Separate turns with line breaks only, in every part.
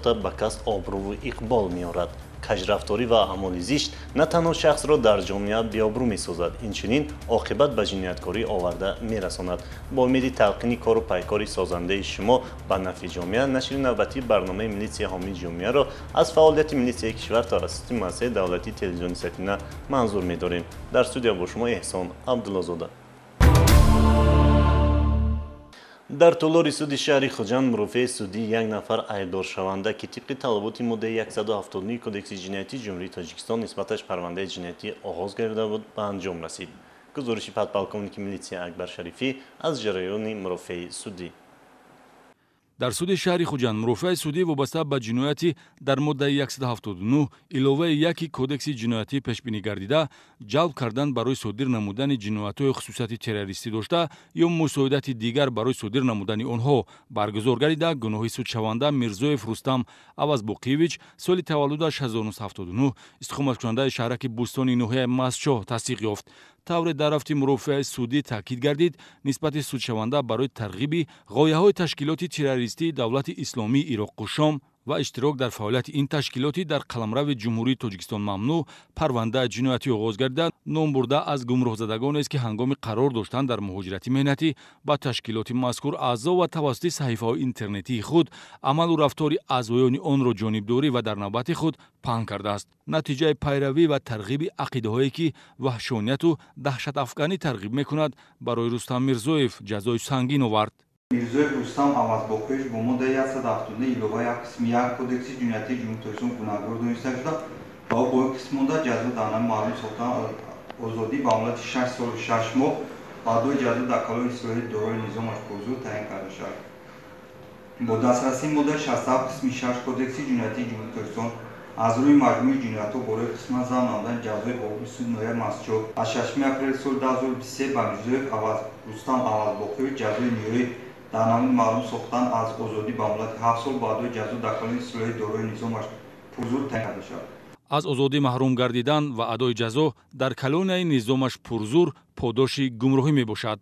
сохта ба кас обрӯву иқбол меорад. Кажрафторӣ ва аъмоли зишт на танҳо шахсро дар ҷомеа беобрӯ месозад, инчунин оқибат ба ҷинояткорӣ оварда мерасонад. Бо умеди талқини кору пайкори созандаи шумо ба нафъи ҷомеа, нашри навбатии барномаи «Милитсия ҳомии ҷомеаро» аз фаъолияти милитсияи кишвар тавассути муассисаи давлатии телевизиони Сафина манзур медорем. Дар студия бо шумо Эҳсон Абдуллозода. Дар толори суди шаҳри Хуҷанд мурофиаи судии як нафар айбдоршаванда, ки тибқи талаботи моддаи 179 Кодекси ҷиноятии Ҷумҳурии Тоҷикистон нисбаташ парвандаи ҷиноятӣ оғоз гардида буд, ба анҷом расид. Гузориши подполковники милитсия Акбар Шарифӣ аз ҷараёни мурофиаи судӣ.
Дар суди шаҳри Хуҷанд мурофиаи судӣ вобаста ба ҷинояти дар моддаи 179 иловаи 1 Кодекси ҷиноятӣ пешбинӣ гардида, ҷалб кардан барои содир намудани ҷиноятҳои хусусияти террористӣ дошта ё мусоидати дигар барои содир намудани онҳо баргузор гардида, гуноҳи судшаванда Мирзоев Рустам Авазбоқиевич, соли таваллудаш 1979, истиқоматкунандаи шаҳраки Бӯстони ноҳияи Мастчоҳ тасдиқ ёфт. Тавре дар рафти мурофиаи судӣ таъкид гардид, нисбати судшаванда барои тарғиби ғояҳои ташкилоти террористии Давлати Исломии Ироқу Шом ва иштирок дар фаъолияти ин ташкилотӣ дар қаламрави Ҷумҳурии Тоҷикистон мамнӯъ парвандаи ҷиноятӣ оғоз гардида, номбурда аз гумроҳзадагонест, ки ҳангоми қарор доштан дар муҳоҷирати меҳнатӣ ба ташкилоти мазкур аъзо ва тавассути саҳифаҳои интернетии худ амалу рафтори аъзоёни онро ҷонибдорӣ ва дар навбати худ паҳн кардааст. Натиҷаи пайравӣ ва тарғиби ақидаҳое, ки ваҳшонияту даҳшатафканӣ тарғиб мекунад, барои Рустам Мирзоев ҷазои сангин овард.
Мирзоев Рустам Авазбоқиевич бо моддаи 179 илова 1 қисми 1 Кодекси ҷиноятии Ҷумҳурии Тоҷикистон гунаҳкор дониста шуда ва ӯ бо ин қисм модда ҷазо дар намуди маҳрум сохтан озодӣ ба муддати 6 солу 6 моҳ ва адои ҷазо дар колонияи ислоҳии дорои низомаш пурзур таъин карда шавад. Бо дастрасии моддаи 67 қисми 6 Кодекси ҷиноятии Ҷумҳурии Тоҷикистон аз рӯи маҷмӯи ҷиноятҳо бораи қисман зам намудани ҷазои бо ҳукми суди ноҳияи Мастчоҳ аз 6 апрели соли 2023 ба Мирзоев Рустам Авазбоқиевич ҷазои ниҳоӣ дар намуди маҳрум сохтан аз озодӣ ба муддати 7 сол бо адои ҷазо дар колонияи ислоҳии дорои низомаш пурзур таъин карда шавад.
Аз озодӣ маҳрум гардидан ва адои ҷазо дар колонияи низомаш пурзур подоши гумроҳӣ мебошад.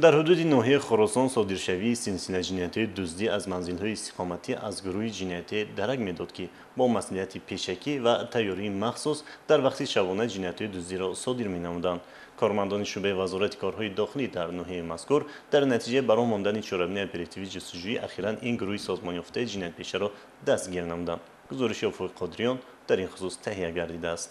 Дар ҳудуди ноҳияи Хуросон содиршавии силсила ҷиноятҳои дуздӣ аз манзилҳои истиқоматӣ аз гурӯҳи ҷиноятӣ дарак медод, ки бо маслиҳати пешакӣ ва тайёрии махсус дар вақти шабона ҷиноятҳои дуздиро содир менамуданд. Кормандони шӯъбаи Вазорати корҳои дохилӣ дар ноҳияи мазкур дар натиҷаи бароҳ мондани чорабинии оперативӣ ҷустуҷӯӣ ахиран ин гурӯҳи созмонёфтаи ҷиноятпешаро дастгир намуданд. Гузориши Офуқи Қодириён дар ин хусус таҳия гардидааст.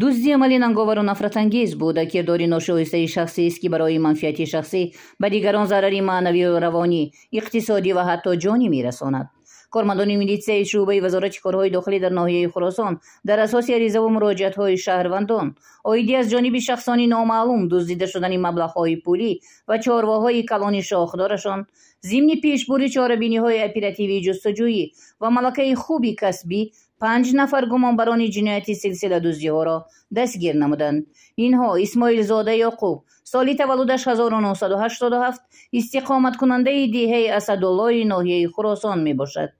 Дуздӣ амали нанговару нафратангез буда, кирдори ношоистаи шахсист, ки барои манфиати шахсӣ ба дигарон зарари маънавию равонӣ, иқтисодӣ ва ҳатто ҷонӣ мерасонад. Кормандони милитсияи шӯъбаи Вазорати корҳои дохилӣ дар ноҳияи Хуросон дар асоси аризаву муроҷиатҳои шаҳрвандон оидӣ аз ҷониби шахсони номаълум дуздида шудани маблағҳои пулӣ ва чорвоҳои калони шохдорашон, зимни пешбурди чорабиниҳои оперативии ҷустуҷӯӣ ва малакаи хуби касбӣ 5 нафар гумонбарони ҷинояти силсила дуздиҳоро дастгир намуданд. Инҳо Исмоилзода Ёқуб, соли таваллудаш 1987, истиқоматкунандаи деҳаи Асадуллои ноҳияи Хуросон мебошад,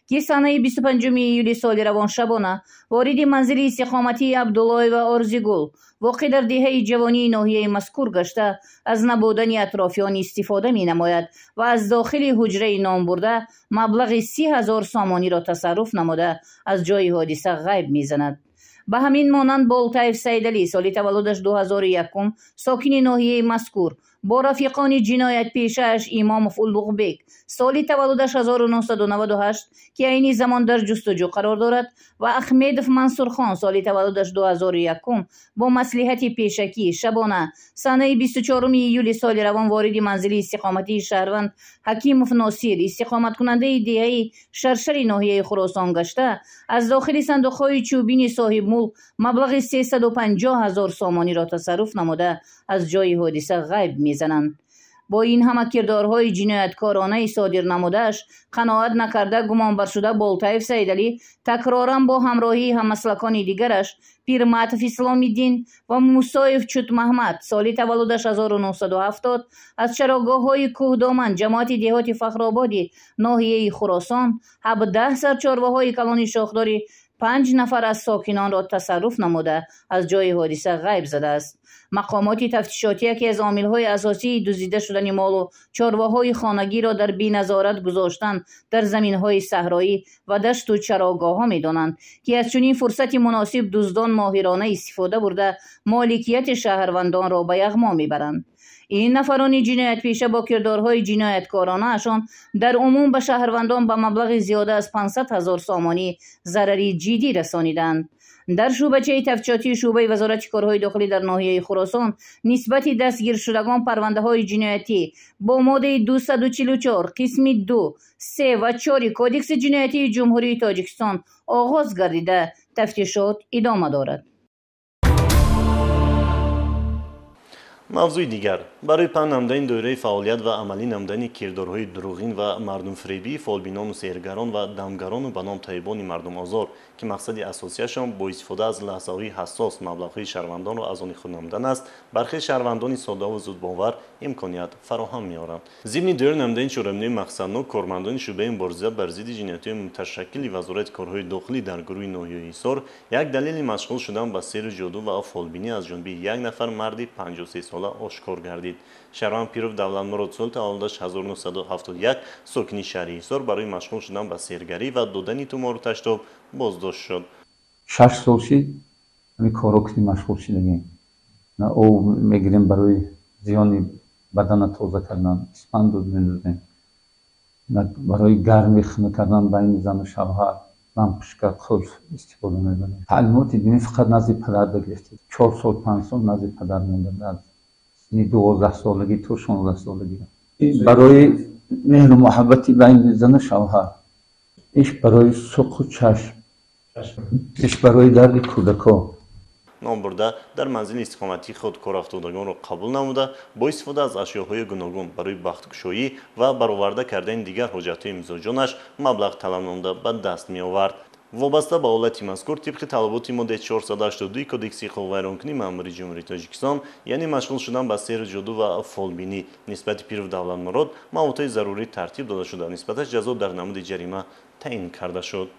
ки санаи 25 июли соли равон шабона вориди манзили истиқоматии Абдуллоева Орзигул воқеъ дар деҳаи ҷавонии ноҳияи мазкур гашта, аз набудани атрофиён истифода менамояд ва аз дохили ҳуҷраи номбурда маблағи 30 000 сомониро тасарруф намуда, аз ҷои ҳодиса ғайб мезанад. Ба ҳамин монанд Болтаев Саидалӣ, соли таваллудаш 2001, сокини ноҳияи мазкур, бо рафиқони ҷиноятпешааш Имомов Улуғбек, соли таваллудаш 1998, ки айни замон дар ҷустуҷӯ қарор дорад, ва Ахмедов Мансурхон, соли таваллудаш 2001, бо маслиҳати пешакӣ шабона санаи 24 июли соли равон вориди манзили истиқоматии шаҳрванд Ҳакимов Носир, истиқоматкунандаи деҳаи Шаршари ноҳияи Хуросон гашта, аз дохили сандуқҳои чӯбини соҳибмулк маблағи 350 000 сомониро тасарруф намуда, аз ҷои ҳодиса ғайб мезананд. Бо ин ҳама кирдорҳои ҷинояткоронаи содир намудааш қаноат накарда, гумонбаршуда Болтаев Саидалӣ такроран бо ҳамроҳии ҳаммаслакони дигараш Пирматов Исломиддин ва Мусоев Чутмаҳмад, соли таваллудаш 1970, аз чарогоҳҳои кӯҳдоман ҷамоати деҳоти Фахрободи ноҳияи Хуросон 17 сар чорвоҳои калони шохдори 5 нафар аз сокинонро тасарруф намуда аз ҷои ҳодиса ғайб задааст. Мақомоти тафтишотӣ яке аз омилҳои асосии дуздида шудани молу чорвоҳои хонагиро дар беназорат гузоштан дар заминҳои саҳроӣ ва дашту чарогоҳҳо медонанд, ки аз чунин фурсати муносиб дуздон моҳирона истифода бурда моликияти шаҳрвандонро ба яғмо мебаранд. Ин нафарони ҷиноятпеша бо кирдорҳои ҷинояткоронаашон дар умум ба шаҳрвандон ба маблағи зиёда аз 500 000 сомонӣ зарари ҷиддӣ расониданд. Дар шӯъбачаи тафтишотии шӯъбаи Вазорати корҳои дохилӣ дар ноҳияи Хуросон нисбати дастгиршудагон парвандаҳои ҷиноятӣ бо моддаи 244 қисми 2, 3 ва 4 Кодекси ҷиноятии Ҷумҳурии Тоҷикистон оғоз гардида тафтишот идома дорад.
Мавзӯи дигар барои паҳн намудани доираи фаъолият ва амалӣ намудани кирдорҳои дурӯғин ва мардумфиребии фолбинону сеҳргарон ва дамгарону ба ном таибони мардумозор, ки мақсади асосияшон бо истифода аз лаҳзаҳои ҳассос маблағҳои шаҳрвандонро аз они худ намудан аст, бархе шаҳрвандони соддаву зудбовар имконият фароҳам меоранд. Зимни доир намудани чорабиниҳои мақсаднок, кормандони шӯъбаи мубориза бар зидди ҷиноятҳои муташаккили Вазорати корҳои дохилӣ дар гурӯҳи ноҳияи Ҳисор як далели машғул шудан ба сеҳру ҷоду ва фолбинӣ аз ҷониби як нафар марди 53 сола ошкор гардид. Шаҳрванд Пиров Давлатмурод соли таваллудаш 1971 сокини шаҳри Ҳисор барои машғул шудан ба сеҳргарӣ ва додани тумору таштоб боздошт шуд.
6 сол шид ҳамин корҳо ки машғул шидагем. Об мегирем барои зиёни бадана тоза кардан, испанду медодем, барои гарми хунук кардан байни зану шавҳар лампушка, қулф истифода мебарем. Таълимоти динӣ фақат назди падар гирифтем. 4 сол 5 сол назди падар мондам, аз синни 12 солагӣ то 16 солагӣ. Барои меҳру муҳаббати байни зану шавҳар, иш барои суқу чашм, иш барои дарди кӯдакҳо.
Ном бурда дар манзили истиқоматии худ корафтодагонро қабул намуда бо истифода аз ашёҳои гуногун барои бахткушоӣ ва бароварда кардани дигар ҳоҷатҳои мизоҷонаш маблағ талаб намуда ба даст меовард. Вобаста ба ҳолати мазкур тибқи талаботи моддаи 482 Кодекси ҳуқуқвайронкунии маъмурии Ҷумҳурии Тоҷикистон, яъне машғул шудан ба сеҳру ҷоду ва фолбинӣ нисбати Пиров Давлатмурод маводҳои зарурӣ тартиб дода шуда, нисбаташ ҷазо дар намуди ҷарима таъин карда шуд.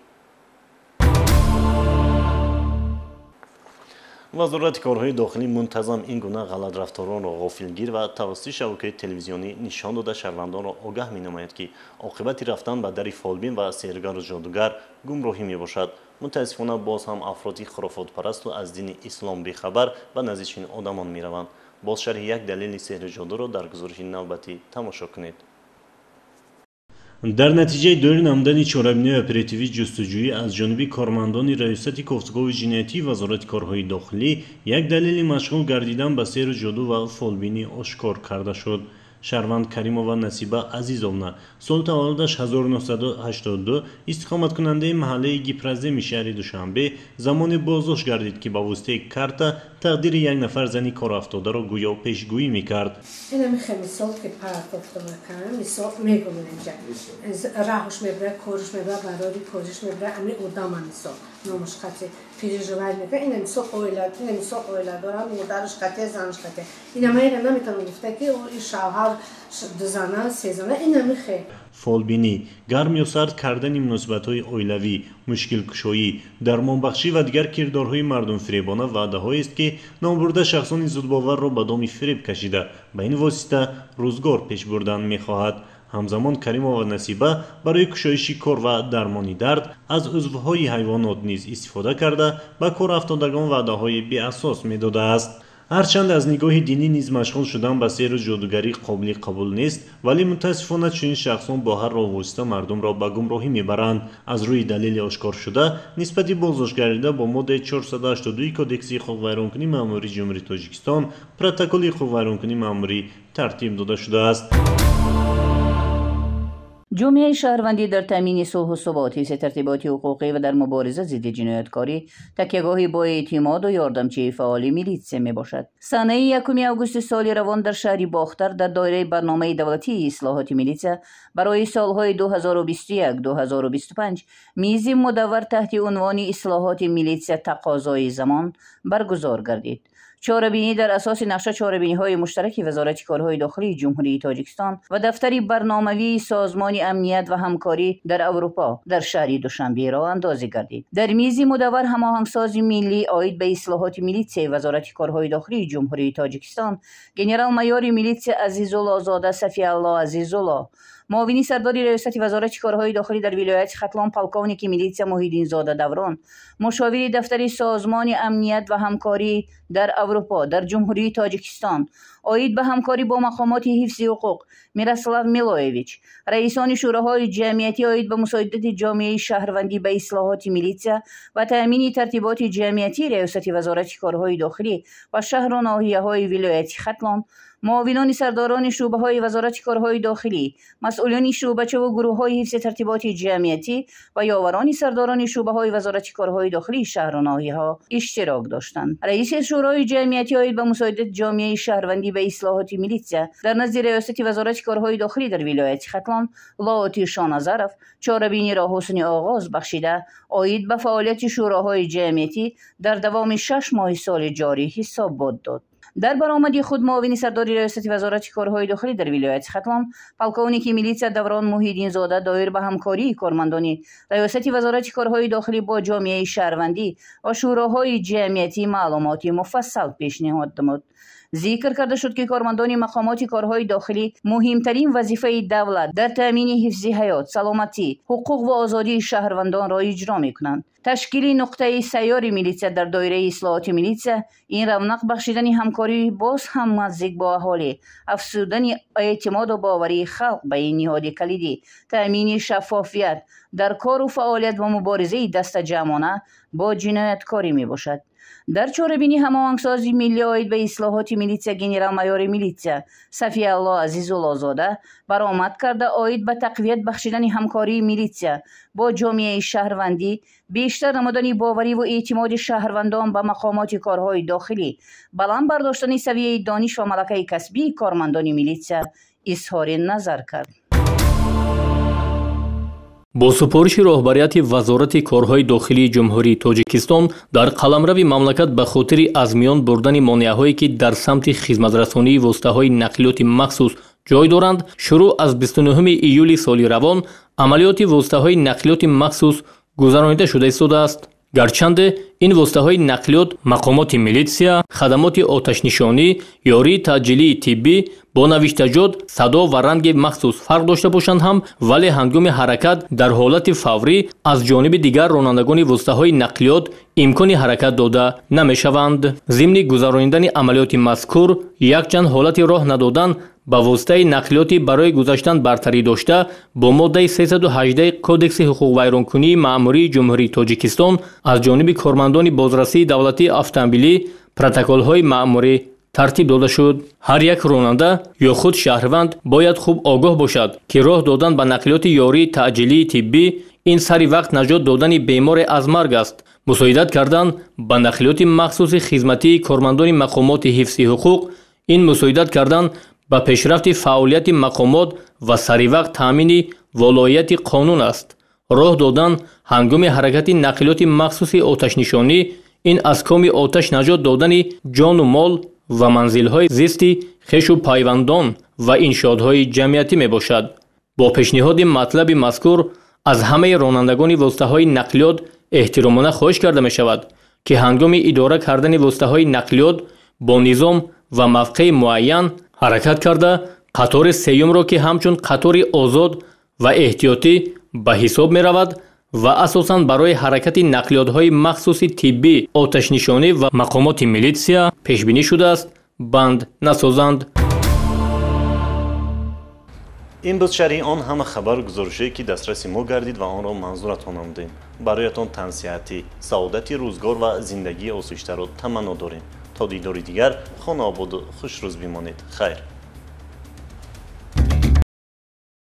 Вазорати корҳои дохилӣ мунтазам ин гуна ғалатрафторонро ғофилгир ва тавассути шабакаи телевизионӣ нишон дода шаҳрвандонро огаҳ менамояд, ки оқибати рафтан ба дари фолбин ва сеҳргару ҷодугар гумроҳӣ мебошад. Мутаассифона боз ҳам афроди хурофотпарасту аз дини ислом бехабар ба назди чунин одамон мераванд. Боз шарҳи як далели сеҳру ҷодуро дар гузориши навбатӣ тамошо кунед. Дар натиҷаи доир намудани чорабиниҳои оперативӣ ҷустуҷӯӣ аз ҷониби кормандони Раёсати кофтукови ҷиноятии Вазорати корҳои дохилӣ як далели машғул гардидан ба сеҳру ҷоду ва фолбинӣ ошкор карда шуд. Шаҳрванд Каримова Насиба Азизовна соли таваллудаш 1982 истиқоматкунандаи маҳаллаи Гипроземи шаҳри Душанбе замоне боздошт гардид, ки ба воситаи карта тақдири як нафар зани корафтодаро гӯё пешгӯӣ мекард.
Мисол ки партофтамакам, мисол мегӯм инҷа раҳуш мебара, корш мебара, барори кориш мебара, ами одама мисол номуш қати переживать мекунад. Ина мисол оила, ина мисол оила дорам, модараш қати, занаш қати. Ина ман ина наметавонам гуфта ки шавҳар дузана, сезана, ина михе.
Фолбинӣ, гарм ё сард кардани муносибатҳои оилавӣ, мушкилкушоӣ, дармонбахшӣ ва дигар кирдорҳои мардумфиребона ваъдаҳоест, ки номбурда шахсони зудбоварро ба доми фиреб кашида ба ин восита рӯзгор пеш бурдан мехоҳад. Ҳамзамон Каримова Насиба барои кушоиши кор ва дармони дард аз узвҳои ҳайвонот низ истифода карда ба корафтодагон ваъдаҳои беасос медодааст. Ҳарчанд аз нигоҳи динӣ низ машғул шудан ба сеҳру ҷодугарӣ қобили қабул нест, вале мутаассифона чунин шахсон бо ҳар роҳ восита мардумро ба гумроҳӣ мебаранд. Аз рӯи далели ошкоршуда нисбати боздоштгардида бо моддаи 482 Кодекси ҳуқуқвайронкунии маъмурии Ҷумҳурии Тоҷикистон протоколи ҳуқуқвайронкунии маъмурӣ тартиб дода шудааст.
Ҷомеаи шаҳрвандӣ дар таъмини сулҳу субот, ҳифзи тартиботи ҳуқуқӣ ва дар мубориза зидди ҷинояткорӣ такягоҳи боэътимоду ёрдамчии фаъоли милитсия мебошад. Санаи 1 августи соли равон дар шаҳри Бохтар дар доираи барномаи давлатии ислоҳоти милитсия барои солҳои 2021-2025 мизи мудаввар таҳти унвони ислоҳоти милитсия тақозои замон баргузор гардид. Чорабинӣ дар асоси нақша чорабиниҳои муштараки Вазорати корҳои дохилии Ҷумҳурии Тоҷикистон ва дафтари барномавии Созмони амният ва ҳамкорӣ дар Аврупо дар шаҳри Душанбе роҳандозӣ гардид. Дар мизи мудаввар ҳамоҳангсози миллӣ оид ба ислоҳоти милитсияи Вазорати корҳои дохилии Ҷумҳурии Тоҷикистон генерал-майори милитсия Азизуллозода Сафиалло Азизулло, муовини сардори раёсати Вазорати корҳои дохилӣ дар вилояти Хатлон полковники милитсия Муҳиддинзода Даврон, мушовири дафтари Созмони амният ва ҳамкорӣ дар Аврупо дар Ҷумҳурии Тоҷикистон оид ба ҳамкорӣ бо мақомоти ҳифзи ҳуқуқ Мирослав Милоевич, раисони шӯроҳои ҷамъиятӣ оид ба мусоидати ҷомеаи шаҳрвандӣ ба ислоҳоти милитсия ва таъмини тартиботи ҷамъиятии раёсати Вазорати корҳои дохилӣ ва шаҳру ноҳияҳои вилояти Хатлон, муовинони сардорони шӯъбаҳои Вазорати корҳои дохилӣ, масъулони шӯъбачаву гурӯҳҳои ҳифзи тартиботи ҷамъиятӣ ва ёварони сардорони шӯъбаҳои Вазорати корҳои дохилии шаҳру ноҳияҳо иштирок доштанд. Раиси шӯрои ҷамъиятӣ оид ба мусоидати ҷомеаи шаҳрвандӣ ба ислоҳоти милитсия дар назди раёсати Вазорати корҳои дохилӣ дар вилояти Хатлон Лоти Шоназаров чорабиниро ҳусни оғоз бахшида оид ба фаъолияти шӯроҳои ҷамъиятӣ дар давоми 6 моҳи соли ҷорӣ ҳисобот дод. Дар баромади худ муовини сардори раёсати Вазорати корҳои дохилӣ дар вилояти Хатлон полковники милитсия Даврон Муҳиддинзода доир ба ҳамкории кормандони раёсати Вазорати корҳои дохилӣ бо ҷомеаи шаҳрвандӣ ва шӯроҳои ҷамъиятӣ маълумоти муфассал пешниҳод намуд. Зикр карда шуд, ки кормандони мақомоти корҳои дохилӣ муҳимтарин вазифаи давлат дар таъмини ҳифзи ҳаёт, саломатӣ, ҳуқуқ ва озодии шаҳрвандонро иҷро мекунанд. Ташкили нуқтаи сайёри милитсия дар доираи ислоҳоти милитсия ин равнақ бахшидани ҳамкорӣ боз ҳам наздик бо аҳолӣ, афзудани эътимоду боварии халқ ба ин ниҳоди калидӣ, таъмини шаффофият дар кору фаъолият ва муборизаи дастаҷамъона бо ҷинояткорӣ мебошад. Дар чорабинӣ ҳамоҳангсози миллӣ оид ба ислоҳоти милитсия генерал-майори милитсия Сафиалло Азизуллозода баромад карда оид ба тақвият бахшидани ҳамкории милитсия бо ҷомеаи шаҳрвандӣ, бештар намудани бовариву эътимоди шаҳрвандон ба мақомоти корҳои дохилӣ, баланд бардоштани савияи дониш ва малакаи касбии кормандони милитсия изҳори назар кард.
Бо супориши роҳбарияти Вазорати корҳои дохилии Ҷумҳурии Тоҷикистон дар қаламрави мамлакат ба хотири аз миён бурдани монеаҳое, ки дар самти хизматрасонии воситаҳои нақлиёти махсус ҷой доранд, шурӯъ аз 29 июли соли равон амалиёти воситаҳои нақлиёти махсус гузаронида шуда истодааст. Гарчанде ин воситаҳои нақлиёт мақомоти милитсия, хадамоти оташнишонӣ, ёрии таъҷилии тиббӣ бо навиштаҷот, садо ва ранги махсус фарқ дошта бошанд ҳам, вале ҳангоми ҳаракат дар ҳолати фаврӣ аз ҷониби дигар ронандагони воситаҳои нақлиёт имкони ҳаракат дода намешаванд. Зимни гузаронидани амалиёти мазкур якчанд ҳолати роҳ надодан ба воситаи нақлиёти барои гузаштан бартарӣ дошта бо моддаи 318 Кодекси ҳуқуқвайронкунии маъмурии Ҷумҳурии Тоҷикистон аз ҷониби кормандони бозрасии давлатии автомобилӣ протоколҳои маъмурӣ тартиб дода шуд. Ҳар як ронанда ё худ шаҳрванд бояд хуб огоҳ бошад, ки роҳ додан ба нақлиёти ёрии таъҷилии тиббӣ ин сари вақт наҷот додани беморе аз марг аст. Мусоидат кардан ба нақлиёти махсуси хизматии кормандони мақомоти ҳифзи ҳуқуқ ин мусоидат кардан ба пешрафти фаъолияти мақомот ва саривақт таъмини волоияти қонун аст. Роҳ додан ҳангоми ҳаракати нақлиёти махсуси оташнишонӣ ин аз коми оташ наҷот додани ҷону мол ва манзилҳои зисти хешу пайвандон ва иншоотҳои ҷамъиятӣ мебошад. Бо пешниҳоди матлаби мазкур аз ҳамаи ронандагони воситаҳои нақлиёт эҳтиромона хоҳиш карда мешавад, ки ҳангоми идора кардани воситаҳои нақлиёт бо низом ва мавқеи муайян ҳаракат карда қатори сеюмро, ки ҳамчун қатори озод ва эҳтиётӣ ба ҳисоб меравад ва асосан барои ҳаракати нақлиётҳои махсуси тиббӣ, оташнишонӣ ва мақомоти милитсия пешбинӣ шудааст, банд насозанд.
Ин буд шарҳи он ҳама хабару гузоришое, ки дастраси мо гардид ва онро манзуратон намудем. Бароятон тансиҳатӣ, саодати рӯзгор ва зиндагии осоиштаро таманно дорем. То дидори дигар хонаободу хушрӯз бимонед. Хайр.